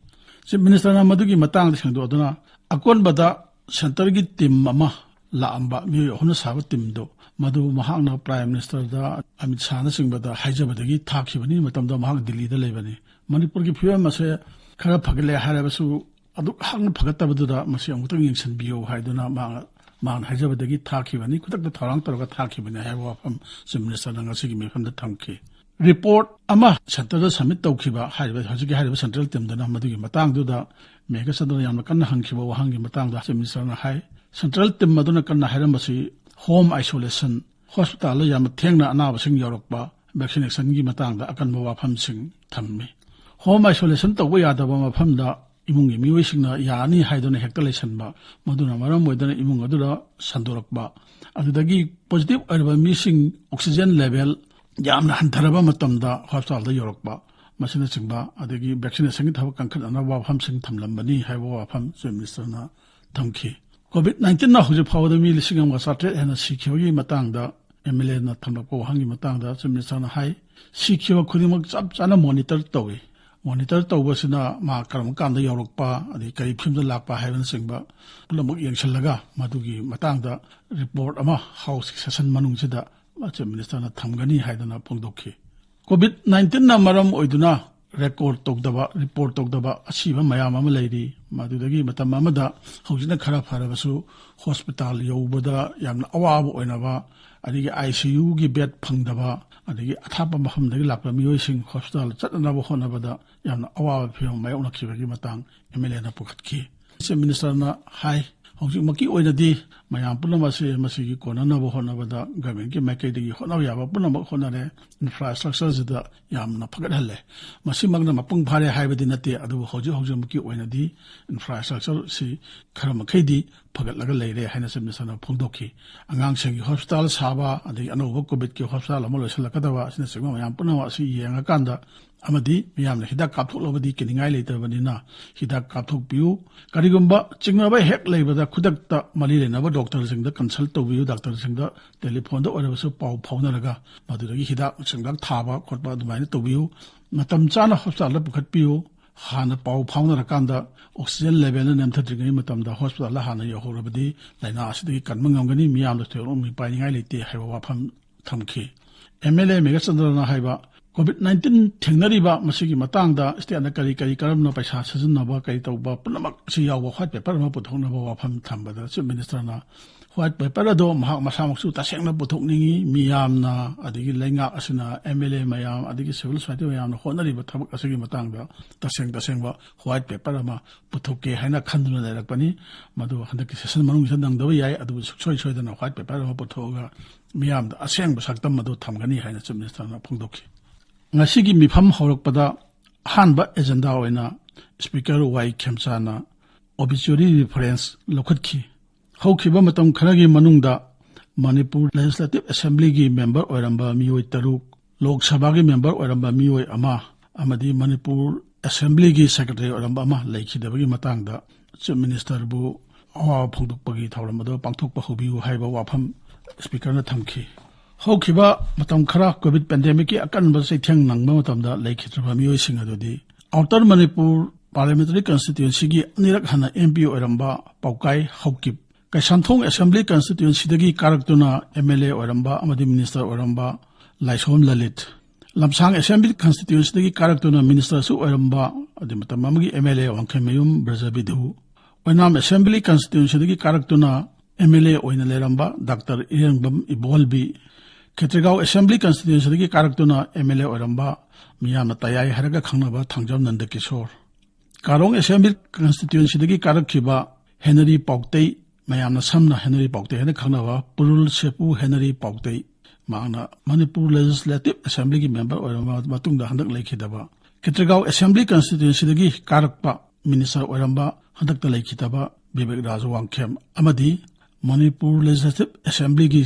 ꯆꯤꯐ ꯃꯤꯅꯤꯁꯇꯔꯅ ꯃꯗꯨꯒꯤ ꯃꯇꯥꯡꯗ ꯁꯦꯡꯗꯣꯛꯇꯨꯅ, ꯑꯀꯣꯟꯕꯗ ꯁꯦꯟꯇꯔꯒꯤ ꯇꯤꯝ ꯑꯃ ꯂꯥꯛꯑꯝꯕ, ꯃꯤꯑꯣꯏ ꯑꯍꯨꯝꯅ ꯁꯥꯕ ꯇꯤꯝꯗꯨ, ꯃꯗꯨ ꯃꯍꯥꯛꯅ ꯄ꯭ꯔꯥꯏꯝ ꯃꯤꯅꯤꯁꯇꯔꯗ, ꯑꯃꯤꯠ ꯁꯥꯍꯅꯆꯤꯡꯕꯗ ꯍꯥꯏꯖꯕꯗꯒꯤ ꯊꯥꯈꯤꯕꯅꯤ꯫ ꯃꯇꯝꯗ ꯃꯍꯥꯛ ꯗꯤꯜꯂꯤꯗ ꯂꯩꯕꯅꯤ꯫ ꯃꯅꯤꯄꯨꯔꯒꯤ ꯐꯤꯕꯝ ꯑꯁꯦ ꯈꯔ ꯐꯒꯠꯂꯦ ꯍꯥꯏꯔꯕꯁꯨ, ꯑꯗꯨꯛ ꯍꯥꯛꯅ ꯐꯒꯠꯇꯕꯗꯨꯗ ꯃꯁꯤ ꯑꯃꯨꯛꯇꯪ ꯌꯦꯡꯁꯤꯟꯕꯤꯌꯨ ꯍꯥꯏꯗꯨꯅ ꯃꯍꯥꯛ, ꯃꯍꯥꯛꯅ ꯍꯥꯏꯖꯕꯗꯒꯤ ꯊꯥꯈꯤꯕꯅꯤ, ꯈꯨꯗꯛꯇ ꯊꯧꯔꯥꯡ ꯇꯧꯔꯒ ꯊꯥꯈꯤꯕꯅꯤ ꯍꯥꯏꯕ ꯋꯥꯐꯝ ꯆꯤꯐ ꯃꯤꯅꯤꯁꯇꯔꯅ ꯉꯁꯤꯒꯤ ꯃꯤꯐꯝꯗ ꯊꯝꯈꯤ꯫ ꯔꯤꯄꯣꯔꯠ ꯑꯃ ꯁꯦꯟꯇꯔꯗ ꯁꯕꯃꯤꯠ ꯇꯧꯈꯤꯕ ꯍꯥꯏꯔꯤꯕ, ꯍꯧꯖꯤꯛꯀꯤ ꯍꯥꯏꯔꯤꯕ ꯁꯦꯟꯇ꯭ꯔꯦꯜ ꯇꯤꯝꯗꯨꯅ ꯃꯗꯨꯒꯤ ꯃꯇꯥꯡꯗꯨꯗ ꯃꯦꯘꯆꯟꯗ꯭ꯔꯅ ꯌꯥꯝꯅ ꯀꯟꯅ ꯍꯪꯈꯤꯕ ꯋꯥꯍꯪꯒꯤ ꯃꯇꯥꯡꯗ ꯆꯤꯐ ꯃꯤꯅꯤꯁꯇꯔꯅ ꯍꯥꯏ, ꯁꯦꯟꯇ꯭ꯔꯦꯜ ꯇꯤꯝ ꯑꯗꯨꯅ ꯀꯟꯅ ꯍꯥꯏꯔꯝꯕꯁꯤ ꯍꯣꯝ ꯑꯥꯏꯁꯣꯂꯦꯁꯟ, ꯍꯣꯁꯄꯤꯇꯥꯜꯗ ꯌꯥꯝꯅ ꯊꯦꯡꯅ ꯑꯅꯥꯕꯁꯤꯡ ꯌꯧꯔꯛꯄ, ꯚꯦꯛꯁꯤꯅꯦꯁꯟꯒꯤ ꯃꯇꯥꯡꯗ ꯑꯀꯟꯕ ꯋꯥꯐꯝꯁꯤꯡ ꯊꯝꯃꯤ꯫ ꯍꯣꯝ ꯑꯥꯏꯁꯣꯂꯦꯁꯟ ꯇꯧꯕ ꯌꯥꯗꯕ ꯃꯐꯝꯗ ꯏꯃꯨꯡꯒꯤ ꯃꯤꯑꯣꯏꯁꯤꯡꯅ ꯌꯥꯔꯅꯤ ꯍꯥꯏꯗꯨꯅ ꯍꯦꯛꯇ ꯂꯩꯁꯟꯕ, ꯃꯗꯨꯅ ꯃꯔꯝ ꯑꯣꯏꯗꯨꯅ ꯏꯃꯨꯡ ꯑꯗꯨꯗ ꯁꯟꯗꯣꯔꯛꯄ, ꯑꯗꯨꯗꯒꯤ positive ꯑꯣꯏꯔꯕ ꯃꯤꯁꯤꯡ oxygen level ꯌꯥꯝꯅ ꯍꯟꯊꯔꯕ ꯃꯇꯝꯗ hospitalꯗ ꯌꯧꯔꯛꯄ, ꯃꯁꯤꯅꯆꯤꯡꯕ, ꯑꯗꯒꯤ vaccinationꯒꯤ ꯊꯕꯛ ꯀꯟꯈꯠꯅꯅꯕ ꯋꯥꯐꯝꯁꯤꯡ ꯊꯝꯂꯝꯕꯅꯤ ꯍꯥꯏꯕ ꯋꯥꯐꯝ Chief Ministerꯅ ꯊꯝꯈꯤ꯫ COVID nineteenꯅ ꯍꯧꯖꯤꯛ ꯐꯥꯎꯕꯗ ꯃꯤ ꯂꯤꯁꯤꯡ ꯑꯃꯒ ꯆꯥꯇ꯭ꯔꯦꯠ ꯍꯦꯟꯅ ꯁꯤꯈꯤꯕꯒꯤ ꯃꯇꯥꯡꯗ MLAꯅ ꯊꯝꯂꯛꯄ ꯋꯥꯍꯪꯒꯤ ꯃꯇꯥꯡꯗ Chief Ministerꯅ ꯍꯥꯏ, ꯁꯤꯈꯤꯕ ꯈꯨꯗꯤꯡꯃꯛ ꯆꯞ ꯆꯥꯅ monitor ꯇꯧꯏ꯫ Monitor ꯇꯧꯕꯁꯤꯅ ꯃꯥ ꯀꯔꯝꯕ ꯀꯥꯟꯗ ꯌꯧꯔꯛꯄ, ꯑꯗꯩ ꯀꯔꯤ ꯐꯤꯕꯝꯗ ꯂꯥꯛꯄ ꯍꯥꯏꯕꯅꯆꯤꯡꯕ ꯄꯨꯝꯅꯃꯛ ꯌꯦꯡꯁꯤꯜꯂꯒ ꯃꯗꯨꯒꯤ ꯃꯇꯥꯡꯗ report ꯑꯃ Houseꯀꯤ session ꯃꯅꯨꯡꯁꯤꯗ Chief Ministerꯅ ꯊꯝꯒꯅꯤ ꯍꯥꯏꯗꯅ ꯐꯣꯡꯗꯣꯛꯈꯤ꯫ COVID nineteenꯅ ꯃꯔꯝ ꯑꯣꯏꯗꯨꯅ record ꯇꯧꯗꯕ, report ꯇꯧꯗꯕ ꯑꯁꯤꯕ ꯃꯌꯥꯝ ꯑꯃ ꯂꯩꯔꯤ꯫ ꯃꯗꯨꯗꯒꯤ ꯃꯇꯝ ꯑꯃꯗ ꯍꯧꯖꯤꯛꯅ ꯈꯔ ꯐꯔꯕꯁꯨ hospital ꯌꯧꯕꯗ ꯌꯥꯝꯅ ꯑꯋꯥꯕ ꯑꯣꯏꯅꯕ, ꯑꯗꯒꯤ ICUꯒꯤ bed ꯐꯪꯗꯕ, ꯑꯗꯒꯤ ꯑꯊꯥꯞꯄ ꯃꯐꯝꯗꯒꯤ ꯂꯥꯛꯄ ꯃꯤꯑꯣꯏꯁꯤꯡ hospital ꯆꯠꯅꯅꯕ ꯍꯣꯠꯅꯕꯗ ꯌꯥꯝꯅ ꯑꯋꯥꯕ ꯐꯤꯕꯝ ꯃꯥꯌꯣꯛꯅꯈꯤꯕꯒꯤ ꯃꯇꯥꯡ MLAꯅ ꯄꯨꯈꯠꯈꯤ꯫ Chief Ministerꯅ ꯍꯥꯏ, ꯍꯧꯖꯤꯛꯃꯛꯀꯤ ꯑꯣꯏꯅꯗꯤ ꯃꯌꯥꯝ ꯄꯨꯝꯅꯃꯛ ꯑꯁꯤ ꯃꯁꯤꯒꯤ ꯀꯣꯟꯅꯅꯕ ꯍꯣꯠꯅꯕꯗ governmentꯀꯤ ꯃꯥꯏꯀꯩꯗꯒꯤ ꯍꯣꯠꯅꯕ ꯌꯥꯕ ꯄꯨꯝꯅꯃꯛ ꯍꯣꯠꯅꯔꯦ꯫ Infrastructureꯁꯤꯗ ꯌꯥꯝꯅ ꯐꯒꯠꯍꯜꯂꯦ꯫ ꯃꯁꯤꯃꯛꯅ ꯃꯄꯨꯡ ꯐꯥꯔꯦ ꯍꯥꯏꯕꯗꯤ ꯅꯠꯇꯦ, ꯑꯗꯨꯕꯨ ꯍꯧꯖꯤꯛ ꯍꯧꯖꯤꯛꯃꯛꯀꯤ ꯑꯣꯏꯅꯗꯤ infrastructureꯁꯤ ꯈꯔ ꯃꯈꯩꯗꯤ ꯐꯒꯠꯂꯒ ꯂꯩꯔꯦ ꯍꯥꯏꯅ Chief Ministerꯅ ꯐꯣꯡꯗꯣꯛꯈꯤ꯫ ꯑꯉꯥꯡꯁꯤꯡꯒꯤ hospital ꯁꯥꯕ, ꯑꯗꯒꯤ ꯑꯅꯧꯕ COVIDꯀꯤ hospital ꯑꯃ ꯂꯣꯏꯁꯤꯜꯂꯛꯀꯗꯕ ꯑꯁꯤꯅꯆꯤꯡꯕ ꯃꯌꯥꯝ ꯄꯨꯝꯅꯃꯛ ꯑꯁꯤ ꯌꯦꯡꯉꯀꯥꯟꯗ, ꯑꯃꯗꯤ ꯃꯤꯌꯥꯝꯅ ꯍꯤꯗꯥꯛ ꯀꯥꯞꯊꯣꯛꯂꯕꯗꯤ ꯀꯤꯅꯤꯡꯉꯥꯏ ꯂꯩꯇꯕꯅꯤꯅ ꯍꯤꯗꯥꯛ ꯀꯥꯞꯊꯣꯛꯄꯤꯌꯨ꯫ ꯀꯔꯤꯒꯨꯝꯕ ꯆꯤꯡꯅꯕ ꯍꯦꯛ ꯂꯩꯕꯗ ꯈꯨꯗꯛꯇ ꯃꯔꯤ ꯂꯩꯅꯕ doctorꯁꯤꯡꯗ consult ꯇꯧꯕꯤꯌꯨ, doctorꯁꯤꯡꯗ telephoneꯗ ꯑꯣꯏꯔꯕꯁꯨ ꯄꯥꯎ ꯐꯥꯎꯅꯔꯒ ꯃꯗꯨꯗꯒꯤ ꯍꯤꯗꯥꯛ ꯅꯨꯡꯗꯥꯛ ꯊꯥꯕ ꯈꯣꯠꯄ ꯑꯗꯨꯃꯥꯏꯅ ꯇꯧꯕꯤꯌꯨ꯫ ꯃꯇꯝ ꯆꯥꯅ hospitalꯗ ꯄꯨꯈꯠꯄꯤꯌꯨ꯫ ꯍꯥꯟꯅ ꯄꯥꯎ ꯐꯥꯎꯅꯔꯀꯥꯟꯗ oxygen levelꯅ ꯅꯦꯝꯊꯗ꯭ꯔꯤꯉꯩ ꯃꯇꯝꯗ hospitalꯗ ꯍꯥꯟꯅ ꯌꯧꯍꯧꯔꯕꯗꯤ ꯂꯥꯏꯅꯥ ꯑꯁꯤꯗꯒꯤ ꯀꯟꯕ ꯉꯝꯒꯅꯤ, ꯃꯤꯌꯥꯝꯗ ꯊꯣꯏꯗꯣꯛꯅ ꯃꯤꯄꯥꯏꯅꯤꯡꯉꯥꯏ ꯂꯩꯇꯦ ꯍꯥꯏꯕ ꯋꯥꯐꯝ ꯊꯝꯈꯤ꯫ MLA ꯃꯦꯘꯆꯟꯗ꯭ꯔꯅ ꯍꯥꯏꯕ, COVID nineteen ꯊꯦꯡꯅꯔꯤꯕ ꯃꯁꯤꯒꯤ ꯃꯇꯥꯡꯗ stateꯅ ꯀꯔꯤ ꯀꯔꯤ ꯀꯔꯝꯅ ꯄꯩꯁꯥ ꯁꯤꯖꯤꯟꯅꯕ, ꯀꯔꯤ ꯇꯧꯕ ꯄꯨꯝꯅꯃꯛ ꯑꯁꯤ ꯌꯥꯎꯕ white paper ꯑꯃ ꯄꯨꯊꯣꯛꯅꯕ ꯋꯥꯐꯝ ꯊꯝꯕꯗ Chief Ministerꯅ white paperꯗꯣ ꯃꯍꯥꯛ ꯃꯁꯥꯃꯛꯁꯨ ꯇꯁꯦꯡꯅ ꯄꯨꯊꯣꯛꯅꯤꯡꯏ, ꯃꯤꯌꯥꯝꯅ ꯑꯗꯒꯤ ꯂꯩꯉꯥꯛ ꯑꯁꯤꯅ MLA ꯃꯌꯥꯝ ꯑꯗꯒꯤ civil society ꯃꯌꯥꯝꯅ ꯍꯣꯠꯅꯔꯤꯕ ꯊꯕꯛ ꯑꯁꯤꯒꯤ ꯃꯇꯥꯡꯗ ꯇꯁꯦꯡ ꯇꯁꯦꯡꯕ white paper ꯑꯃ ꯄꯨꯊꯣꯛꯀꯦ ꯍꯥꯏꯅ ꯈꯟꯗꯨꯅ ꯂꯩꯔꯛꯄꯅꯤ꯫ ꯃꯗꯨ ꯍꯟꯗꯛꯀꯤ session ꯃꯅꯨꯡꯁꯤꯗ ꯅꯪꯗꯕ ꯌꯥꯏ, ꯑꯗꯨꯕꯨ ꯁꯨꯡꯁꯣꯏ ꯁꯣꯏꯗꯅ white paper ꯑꯃ ꯄꯨꯊꯣꯛꯑꯒ ꯃꯤꯌꯥꯝꯗ ꯑꯁꯦꯡꯕ ꯁꯛꯇꯝ ꯑꯗꯨ ꯊꯝꯒꯅꯤ ꯍꯥꯏꯅ Chief Ministerꯅ ꯐꯣꯡꯗꯣꯛꯈꯤ꯫ ꯉꯁꯤꯒꯤ ꯃꯤꯐꯝ ꯍꯧꯔꯛꯄꯗ ꯑꯍꯥꯟꯕ agenda ꯑꯣꯏꯅ Speaker ꯋꯥꯏ ꯈꯦꯝꯆꯥꯅ obituary reference ꯂꯧꯈꯠꯈꯤ꯫ ꯍꯧꯈꯤꯕ ꯃꯇꯝ ꯈꯔꯒꯤ ꯃꯅꯨꯡꯗ ꯃꯅꯤꯄꯨꯔ Legislative Assemblyꯒꯤ member ꯑꯣꯏꯔꯝꯕ ꯃꯤꯑꯣꯏ ꯇꯔꯨꯛ, ꯂꯣꯛ ꯁꯚꯥꯒꯤ member ꯑꯣꯏꯔꯝꯕ ꯃꯤꯑꯣꯏ ꯑꯃ ꯑꯃꯗꯤ ꯃꯅꯤꯄꯨꯔ Assemblyꯒꯤ Secretary ꯑꯣꯏꯔꯝꯕ ꯑꯃ ꯂꯩꯈꯤꯗꯕꯒꯤ ꯃꯇꯥꯡꯗ Chief Ministerꯕꯨ ꯑꯋꯥꯕ ꯐꯣꯡꯗꯣꯛꯄꯒꯤ ꯊꯧꯔꯝ ꯑꯗꯨ ꯄꯥꯡꯊꯣꯛꯄ ꯍꯧꯕꯤꯌꯨ ꯍꯥꯏꯕ ꯋꯥꯐꯝ Speakerꯅ ꯊꯝꯈꯤ꯫ ꯍꯧꯈꯤꯕ ꯃꯇꯝ ꯈꯔ COVID pandemicꯀꯤ ꯑꯀꯟꯕ ꯆꯩꯊꯦꯡ ꯅꯪꯕ ꯃꯇꯝꯗ ꯂꯩꯈꯤꯗ꯭ꯔꯕ ꯃꯤꯑꯣꯏꯁꯤꯡ ꯑꯗꯨꯗꯤ Outer ꯃꯅꯤꯄꯨꯔ Parliamentary Constituencyꯒꯤ ꯑꯅꯤꯔꯛ ꯍꯟꯅ MP ꯑꯣꯏꯔꯝꯕ ꯄꯥꯎꯀꯥꯏ ꯍꯧꯀꯤꯞ, ꯀꯩꯁꯥꯝꯊꯣꯡ Assembly Constituencyꯗꯒꯤ ꯀꯥꯔꯛꯇꯨꯅ MLA ꯑꯣꯏꯔꯝꯕ ꯑꯃꯗꯤ Minister ꯑꯣꯏꯔꯝꯕ ꯂꯥꯏꯁꯣꯝ ꯂꯂꯤꯠ, ꯂꯝꯁꯥꯡ Assembly Constituencyꯗꯒꯤ ꯀꯥꯔꯛꯇꯨꯅ Ministerꯁꯨ ꯑꯣꯏꯔꯝꯕ ꯑꯗꯨ ꯃꯇꯝ ꯑꯃꯒꯤ MLA ꯋꯥꯡꯈꯩꯃꯌꯨꯝ ꯕ꯭ꯔꯖꯕꯤꯙꯨ, ꯑꯣꯏꯅꯥꯝ Assembly Constituencyꯗꯒꯤ ꯀꯥꯔꯛꯇꯨꯅ MLA ꯑꯣꯏꯅ ꯂꯩꯔꯝꯕ ꯗꯥꯛꯇꯔ ꯏꯔꯦꯡꯕꯝ ꯏꯕꯣꯜꯕꯤ, ꯈꯦꯇ꯭ꯔꯤꯒꯥꯎ Assembly Constituencyꯗꯒꯤ ꯀꯥꯔꯛꯇꯨꯅ MLA ꯑꯣꯏꯔꯝꯕ ꯃꯤꯌꯥꯝꯅ ꯇꯌꯥꯏ ꯍꯥꯏꯔꯒ ꯈꯪꯅꯕ ꯊꯥꯡꯖꯝ ꯅꯟꯗꯀꯤꯁꯣꯔ, ꯀꯥꯔꯣꯡ Assembly Constituencyꯗꯒꯤ ꯀꯥꯔꯛꯈꯤꯕ ꯍꯦꯅꯔꯤ ꯄꯥꯎꯇꯩ, ꯃꯌꯥꯝꯅ ꯁꯝꯅ ꯍꯦꯅꯔꯤ ꯄꯥꯎꯇꯩ ꯍꯥꯏꯅ ꯈꯪꯅꯕ ꯄꯨꯔꯨꯜ ꯁꯦꯄꯨ ꯍꯦꯅꯔꯤ ꯄꯥꯎꯇꯩ, ꯃꯍꯥꯛꯅ ꯃꯅꯤꯄꯨꯔ Legislative Assemblyꯒꯤ member ꯑꯣꯏꯔꯕ ꯃꯇꯨꯡꯗ ꯍꯟꯗꯛ ꯂꯩꯈꯤꯗꯕ, ꯈꯦꯇ꯭ꯔꯤꯒꯥꯎ Assembly Constituencyꯗꯒꯤ ꯀꯥꯔꯛꯄ Minister ꯑꯣꯏꯔꯝꯕ ꯍꯟꯗꯛꯇ ꯂꯩꯈꯤꯗꯕ ꯕꯤꯕꯦꯛ ꯔꯥꯖ ꯋꯥꯡꯈꯦꯝ ꯑꯃꯗꯤ ꯃꯅꯤꯄꯨꯔ Legislative Assemblyꯒꯤ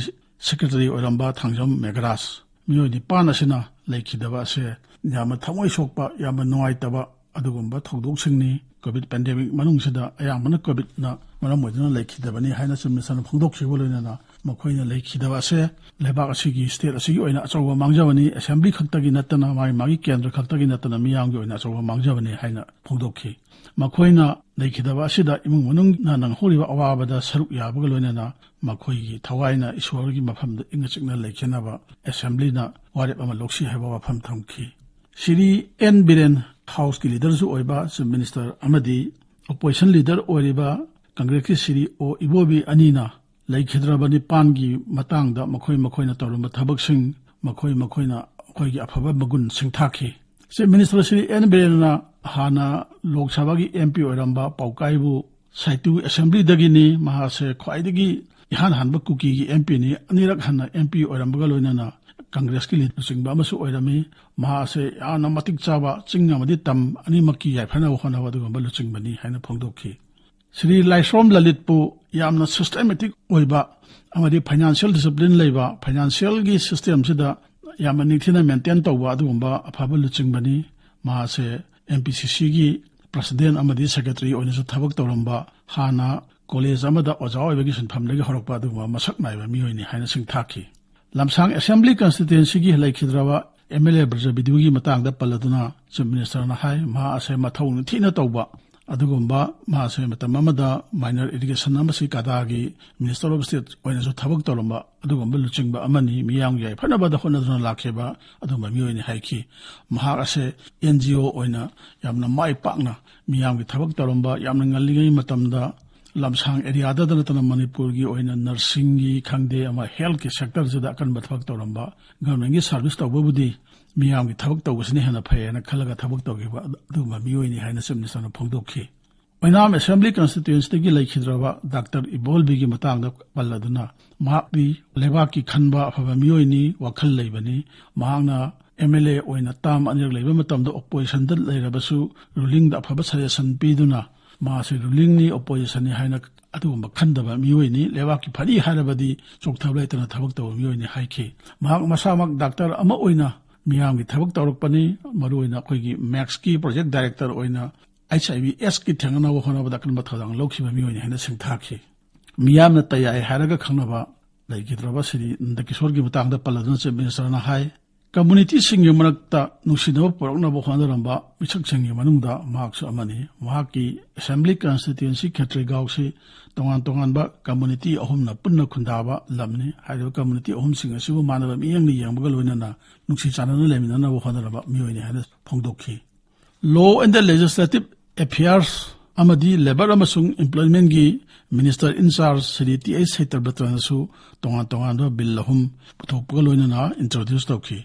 Secretary ꯑꯣꯏꯔꯝꯕ ꯊꯥꯡꯖꯝ ꯃꯦꯘꯔꯥꯖ, ꯃꯤꯑꯣꯏ ꯅꯤꯄꯥꯟ ꯑꯁꯤꯅ ꯂꯩꯈꯤꯗꯕ ꯑꯁꯦ ꯌꯥꯝꯅ ꯊꯃꯣꯏ ꯁꯣꯛꯄ, ꯌꯥꯝꯅ ꯅꯨꯡꯉꯥꯏꯇꯕ ꯑꯗꯨꯒꯨꯝꯕ ꯊꯧꯗꯣꯛꯁꯤꯡꯅꯤ꯫ COVID pandemic ꯃꯅꯨꯡꯁꯤꯗ ꯑꯌꯥꯝꯕꯅ COVIDꯅ ꯃꯔꯝ ꯑꯣꯏꯗꯨꯅ ꯂꯩꯈꯤꯗꯕꯅꯤ ꯍꯥꯏꯅ Chief Ministerꯅ ꯐꯣꯡꯗꯣꯛꯈꯤꯕ ꯂꯣꯏꯅꯅ ꯃꯈꯣꯏꯅ ꯂꯩꯈꯤꯗꯕ ꯑꯁꯦ ꯂꯩꯕꯥꯛ ꯑꯁꯤꯒꯤ, state ꯑꯁꯤꯒꯤ ꯑꯣꯏꯅ ꯑꯆꯧꯕ ꯃꯥꯡꯖꯕꯅꯤ꯫ Assembly ꯈꯛꯇꯒꯤ ꯅꯠꯇꯅ, ꯃꯥꯒꯤ, ꯃꯥꯒꯤ ꯀꯦꯟꯗ꯭ꯔ ꯈꯛꯇꯒꯤ ꯅꯠꯇꯅ ꯃꯤꯌꯥꯝꯒꯤ ꯑꯣꯏꯅ ꯑꯆꯧꯕ ꯃꯥꯡꯖꯕꯅꯤ ꯍꯥꯏꯅ ꯐꯣꯡꯗꯣꯛꯈꯤ꯫ ꯃꯈꯣꯏꯅ ꯂꯩꯈꯤꯗꯕ ꯑꯁꯤꯗ ꯏꯃꯨꯡ ꯃꯅꯨꯡꯅ ꯅꯪꯍꯧꯔꯤꯕ ꯑꯋꯥꯕꯗ ꯁꯔꯨꯛ ꯌꯥꯕꯒ ꯂꯣꯏꯅꯅ ꯃꯈꯣꯏꯒꯤ ꯊꯋꯥꯏꯅ ꯏꯁꯣꯔꯒꯤ ꯃꯐꯝꯗ ꯏꯪꯅ ꯆꯤꯛꯅ ꯂꯩꯈꯤꯅꯕ Assemblyꯅ ꯋꯥꯔꯦꯞ ꯑꯃ ꯂꯧꯁꯤ ꯍꯥꯏꯕ ꯋꯥꯐꯝ ꯊꯝꯈꯤ꯫ ꯁ꯭ꯔꯤ ꯑꯦꯟ ꯕꯤꯔꯦꯟ, Houseꯀꯤ Leaderꯁꯨ ꯑꯣꯏꯕ Chief Minister ꯑꯃꯗꯤ Opposition Leader ꯑꯣꯏꯔꯤꯕ Congressꯀꯤ ꯁ꯭ꯔꯤ ꯑꯣ ꯏꯕꯣꯕꯤ ꯑꯅꯤꯅ ꯂꯩꯈꯤꯗ꯭ꯔꯕ ꯅꯤꯄꯥꯟꯒꯤ ꯃꯇꯥꯡꯗ ꯃꯈꯣꯏ ꯃꯈꯣꯏꯅ ꯇꯧꯔꯝꯕ ꯊꯕꯛꯁꯤꯡ, ꯃꯈꯣꯏ ꯃꯈꯣꯏꯅ ꯑꯩꯈꯣꯏꯒꯤ ꯑꯐꯕ ꯃꯒꯨꯟ ꯁꯤꯡꯊꯥꯈꯤ꯫ Chief Minister ꯁ꯭ꯔꯤ ꯑꯦꯟ ꯕꯤꯔꯦꯟꯅ ꯍꯥꯟꯅ ꯂꯣꯛ ꯁꯚꯥꯒꯤ MP ꯑꯣꯏꯔꯝꯕ ꯄꯥꯎꯀꯥꯏꯕꯨ ꯁꯥꯏꯇꯨ Assemblyꯗꯒꯤꯅꯤ꯫ ꯃꯍꯥꯛꯁꯦ ꯈ꯭ꯋꯥꯏꯗꯒꯤ ꯏꯍꯥꯟ ꯍꯥꯟꯕ ꯀꯨꯀꯤꯒꯤ MPꯅꯤ꯫ ꯑꯅꯤꯔꯛ ꯍꯟꯅ MP ꯑꯣꯏꯔꯝꯕꯒ ꯂꯣꯏꯅꯅ ꯀꯪꯒ꯭ꯔꯦꯁꯀꯤ ꯂꯨꯆꯤꯡꯕ ꯑꯃꯁꯨ ꯑꯣꯏꯔꯝꯃꯤ꯫ ꯃꯍꯥꯛ ꯑꯁꯦ ꯌꯥꯝꯅ ꯃꯇꯤꯛ ꯆꯥꯕ ꯆꯤꯡ ꯑꯃꯗꯤ ꯇꯝ ꯑꯅꯤꯃꯛꯀꯤ ꯌꯥꯏꯐꯅꯕ ꯍꯣꯠꯅꯕ ꯑꯗꯨꯒꯨꯝꯕ ꯂꯨꯆꯤꯡꯕꯅꯤ ꯍꯥꯏꯅ ꯐꯣꯡꯗꯣꯛꯈꯤ꯫ ꯁ꯭ꯔꯤ ꯂꯥꯏꯁ꯭ꯔꯣꯝ ꯂꯂꯤꯠꯄꯨ ꯌꯥꯝꯅ systematic ꯑꯣꯏꯕ ꯑꯃꯗꯤ financial discipline ꯂꯩꯕ, financialꯒꯤ systemꯁꯤꯗ ꯌꯥꯝꯅ ꯅꯤꯡꯊꯤꯅ maintain ꯇꯧꯕ ꯑꯗꯨꯒꯨꯝꯕ ꯑꯐꯕ ꯂꯨꯆꯤꯡꯕꯅꯤ꯫ ꯃꯍꯥꯛꯁꯦ MPCCꯒꯤ president ꯑꯃꯗꯤ secretary ꯑꯣꯏꯅꯁꯨ ꯊꯕꯛ ꯇꯧꯔꯝꯕ, ꯍꯥꯟꯅ college ꯑꯃꯗ ꯑꯣꯖꯥ ꯑꯣꯏꯕꯒꯤ ꯁꯤꯟꯐꯝꯗꯒꯤ ꯍꯧꯔꯛꯄ ꯑꯗꯨꯒꯨꯝꯕ ꯃꯁꯛ ꯅꯥꯏꯕ ꯃꯤꯑꯣꯏꯅꯤ ꯍꯥꯏꯅ ꯁꯤꯡꯊꯥꯈꯤ꯫ ꯂꯝꯁꯥꯡ Assembly Constituencyꯒꯤ ꯂꯩꯈꯤꯗ꯭ꯔꯕ MLA ꯕ꯭ꯔꯖꯕꯤꯗꯨꯒꯤ ꯃꯇꯥꯡꯗ ꯄꯜꯂꯗꯨꯅ Chief Ministerꯅ ꯍꯥꯏ, ꯃꯍꯥꯛ ꯑꯁꯦ ꯃꯊꯧ ꯅꯤꯡꯊꯤꯅ ꯇꯧꯕ, ꯑꯗꯨꯒꯨꯝꯕ ꯃꯍꯥꯛ ꯑꯁꯦ ꯃꯇꯝ ꯑꯃꯗ minor irrigation ꯑꯃꯁꯤ ꯀꯗꯥꯒꯤ Minister of State ꯑꯣꯏꯅꯁꯨ ꯊꯕꯛ ꯇꯧꯔꯝꯕ ꯑꯗꯨꯒꯨꯝꯕ ꯂꯨꯆꯤꯡꯕ ꯑꯃꯅꯤ꯫ ꯃꯤꯌꯥꯝꯒꯤ ꯌꯥꯏꯐꯅꯕꯗ ꯍꯣꯠꯅꯗꯨꯅ ꯂꯥꯛꯈꯤꯕ ꯑꯗꯨꯒꯨꯝꯕ ꯃꯤꯑꯣꯏꯅꯤ ꯍꯥꯏꯈꯤ꯫ ꯃꯍꯥꯛ ꯑꯁꯦ NGO ꯑꯣꯏꯅ ꯌꯥꯝꯅ ꯃꯥꯏ ꯄꯥꯛꯅ ꯃꯤꯌꯥꯝꯒꯤ ꯊꯕꯛ ꯇꯧꯔꯝꯕ, ꯌꯥꯝꯅ ꯉꯜꯂꯤꯉꯩ ꯃꯇꯝꯗ ꯂꯝꯁꯥꯡ areaꯗ ꯅꯠꯇꯅ ꯃꯅꯤꯄꯨꯔꯒꯤ ꯑꯣꯏꯅ nursingꯒꯤ ꯈꯪꯗꯦ, ꯑꯃ healthꯀꯤ sectorꯁꯤꯗ ꯑꯀꯟꯕ ꯊꯕꯛ ꯇꯧꯔꯝꯕ, governmentꯀꯤ service ꯇꯧꯕꯕꯨꯗꯤ ꯃꯤꯌꯥꯝꯒꯤ ꯊꯕꯛ ꯇꯧꯕꯁꯤꯅ ꯍꯦꯟꯅ ꯐꯩ ꯍꯥꯏꯅ ꯈꯜꯂꯒ ꯊꯕꯛ ꯇꯧꯈꯤꯕ ꯑꯗꯨꯒꯨꯝꯕ ꯃꯤꯑꯣꯏꯅꯤ ꯍꯥꯏꯅ Chief Ministerꯅ ꯐꯣꯡꯗꯣꯛꯈꯤ꯫ ꯑꯣꯏꯅꯥꯝ Assembly Constituencyꯗꯒꯤ ꯂꯩꯈꯤꯗ꯭ꯔꯕ Doctor ꯏꯕꯣꯜꯕꯤꯒꯤ ꯃꯇꯥꯡꯗ ꯄꯜꯂꯗꯨꯅ, ꯃꯍꯥꯛꯇꯤ ꯂꯩꯕꯥꯛꯀꯤ ꯈꯟꯕ ꯑꯐꯕ ꯃꯤꯑꯣꯏꯅꯤ, ꯋꯥꯈꯜ ꯂꯩꯕꯅꯤ꯫ ꯃꯍꯥꯛꯅ MLA ꯑꯣꯏꯅ term ꯑꯅꯤꯔꯛ ꯂꯩꯕ ꯃꯇꯝꯗ oppositionꯗ ꯂꯩꯔꯕꯁꯨ rulingꯗ ꯑꯐꯕ suggestion ꯄꯤꯗꯨꯅ, ꯃꯥꯁꯤ rulingꯅꯤ, oppositionꯅꯤ ꯍꯥꯏꯅ ꯑꯗꯨꯒꯨꯝꯕ ꯈꯟꯗꯕ ꯃꯤꯑꯣꯏꯅꯤ꯫ ꯂꯩꯕꯥꯛꯀꯤ ꯐꯔꯤ ꯍꯥꯏꯔꯕꯗꯤ ꯆꯣꯛꯊꯕ ꯂꯩꯇꯅ ꯊꯕꯛ ꯇꯧꯕ ꯃꯤꯑꯣꯏꯅꯤ ꯍꯥꯏꯈꯤ꯫ ꯃꯍꯥꯛ ꯃꯁꯥꯃꯛ doctor ꯑꯃ ꯑꯣꯏꯅ ꯃꯤꯌꯥꯝꯒꯤ ꯊꯕꯛ ꯇꯧꯔꯛꯄꯅꯤ꯫ ꯃꯔꯨꯑꯣꯏꯅ ꯑꯩꯈꯣꯏꯒꯤ MACSꯀꯤ project director ꯑꯣꯏꯅ HIVSꯀꯤ ꯊꯦꯡꯅꯅꯕ ꯍꯣꯠꯅꯕꯗ ꯑꯀꯟꯕ ꯊꯧꯗꯥꯡ ꯂꯧꯈꯤꯕ ꯃꯤꯑꯣꯏꯅꯤ ꯍꯥꯏꯅ ꯁꯤꯡꯊꯥꯈꯤ꯫ ꯃꯤꯌꯥꯝꯅ ꯇꯌꯥꯏ ꯍꯥꯏꯔꯒ ꯈꯪꯅꯕ ꯂꯩꯈꯤꯗ꯭ꯔꯕ ꯁ꯭ꯔꯤ ꯅꯟꯗꯀꯤꯁꯣꯔꯒꯤ ꯃꯇꯥꯡꯗ ꯄꯜꯂꯗꯨꯅ Chief Ministerꯅ ꯍꯥꯏ, communityꯁꯤꯡꯒꯤ ꯃꯔꯛꯇ ꯅꯨꯡꯁꯤꯅꯕ ꯄꯨꯔꯛꯅꯕ ꯍꯣꯠꯅꯔꯝꯕ ꯃꯤꯁꯛꯁꯤꯡꯒꯤ ꯃꯅꯨꯡꯗ ꯃꯍꯥꯛꯁꯨ ꯑꯃꯅꯤ꯫ ꯃꯍꯥꯛꯀꯤ Assembly Constituency ꯈꯦꯇ꯭ꯔꯤꯒꯥꯎꯁꯤ ꯇꯣꯉꯥꯟ ꯇꯣꯉꯥꯟꯕ community ꯑꯍꯨꯝꯅ ꯄꯨꯟꯅ ꯈꯨꯟꯗꯥꯕ ꯂꯝꯅꯤ꯫ ꯍꯥꯏꯔꯤꯕ community ꯑꯍꯨꯝꯁꯤꯡ ꯑꯁꯤꯕꯨ ꯃꯥꯟꯅꯕ ꯃꯤꯠꯌꯦꯡꯅ ꯌꯦꯡꯕꯒ ꯂꯣꯏꯅꯅ ꯅꯨꯡꯁꯤ ꯆꯥꯟꯅꯅ ꯂꯩꯃꯤꯟꯅꯅꯕ ꯍꯣꯠꯅꯔꯕ ꯃꯤꯑꯣꯏꯅꯤ ꯍꯥꯏꯅ ꯐꯣꯡꯗꯣꯛꯈꯤ꯫ Law and the Legislative Affairs ꯑꯃꯗꯤ Labour ꯑꯃꯁꯨꯡ Employmentꯀꯤ Minister in charge Shri T H ꯁꯩꯇꯕ꯭ꯔꯇꯅꯁꯨ ꯇꯣꯉꯥꯟ ꯇꯣꯉꯥꯟꯕ bill ꯑꯍꯨꯝ ꯄꯨꯊꯣꯛꯄꯒ ꯂꯣꯏꯅꯅ introduce ꯇꯧꯈꯤ꯫